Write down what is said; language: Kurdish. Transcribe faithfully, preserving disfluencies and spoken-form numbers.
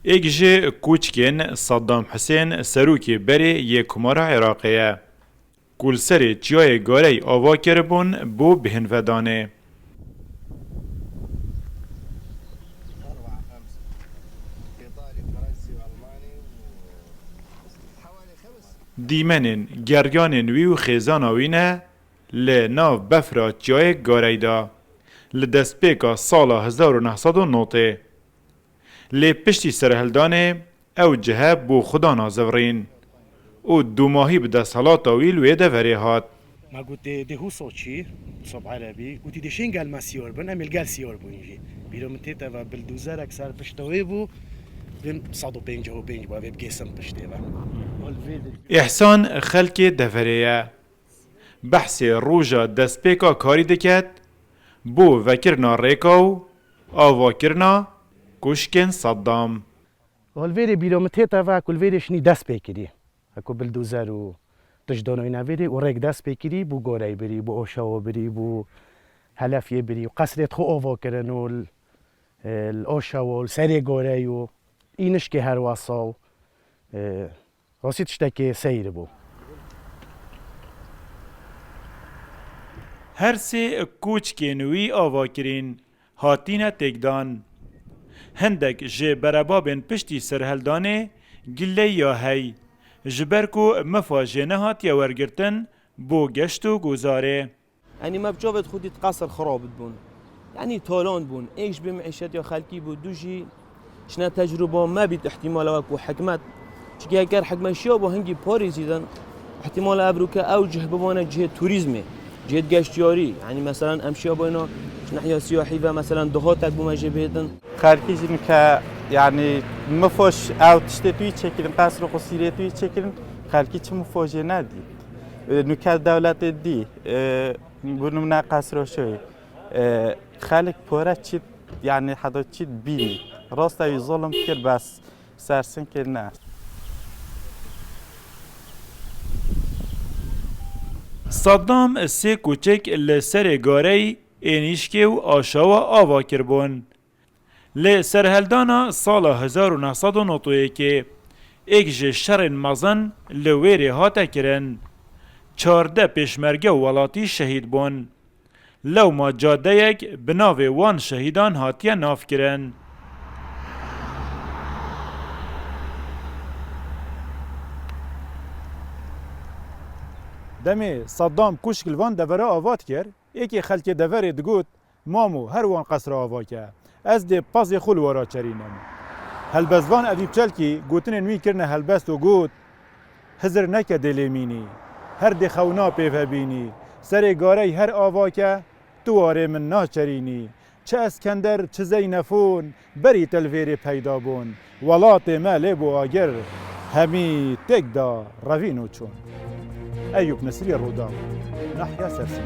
Êk ji koçkên Saddam Hisên serokê berê yê Komara Iraqê ye, ku li serê çiyayê Garey ava kiribûn bo bêhnvedanê. Dîmenên, geryanên wî û xêzana wî ne li nav befra çiyayê Garey de li destpêka sala hezar û neh sed û notê. Lê piştî serhildanê ew cihe bo xwe da nazivirîn û dumahî bi desthilata wî li wê deverê hat. Ma gotê dê hûso çî, sob erebî, gotî dê şên gel me siyar bin, em ê li gel siyar bûn jî. Bîra min tête ve bildozerek ser pişta wê bû, bin sed û pêncî û pênc bû, vê bigêsim piştê ve. Îhsan xelkê deverê ye. Behsê roja destpêka karî diket bo vekirina rêka û avakirina koşkên Saddam. Li vêrê bîra min tête ve ku li vêrê şinî dest pê kirî. Ku bildozer û tişt danayîne vêrê û rêk dest pê kirî, bo Gorey birî, bo Oşawa birî, bo Helefyê birî û qesrê xwe ava kirin û li, e, li Oşawa û li serê Gorey û Înişkê her wesa û, e, rastî tiştekê seyr bû. Her sê koçkên wî ava kirîn, hatîne têkdan. Hindek ji berebabên piştî serhildanê gileyî ya hey, ji ber ku mifa jê nehatiye wergirtin bo geşt û guzarê. Yanî me bi çavê xwe dît qesr xirab dibûn. Yanî talan bûn. Êk ji bê meîşetiya xelkî bû, du jî Çine tecrûba me bît, îhtîmala wek ku hikmet. Çikî eger hikmet şiya bo hingî parê zî din, îhtîmala evroke ew cih bibane cihê turîzmê, cihê geştiyarî. Yanî, meselan, em şiya boyna ji nehiya siyahî ve, meselan, dihatek bo me jê bêtin. Xelkî jî nuke, yanî, mifoş ew tiştê tu yî çêkirin, qesr û qusîrê tu yî çêkirin, xelkî çi mifojê nedî. E, nuke dewletê dî, e, bo nimûne qesro şoyî. E, xelk pore çît, yanî heta çît bînî. Rasta wî zulm kir, bes sersin kir ne. Saddam sê koçek li serê Garey, Ênîşkê û Aşawa ava kiribûn. Li serhildana sala hezar û neh sed û nod û yekê êk ji şerên mezin li wêrê hate kirin. Çardeh pêşmerge û welatî şehîd bûn. Lewma cadeyek bi navê wan şehîdan hatiye navkirin. Demê Saddam koşk li van devera ava dikir, êkê xelkê deverê digot, Mamo, her wan qesra ava ke. Ez dê pezê xwe li we ra çerînim. Helbestvan Edîb Çelkî gotinên wî kirine helbest û got, Hizir neke dê lê mînî. Her dê xewna pê ve bînî. Serê Garey her ava ke, tu warê min naçerînî. Çi Eskender, çi Zeynefon, berî te li vêrê peyda bûn. Welatê me lê bû agir. Hemî têk da, revîn û çûn. Eyûp Nesirî, Rûdaw, Nahya Sersin.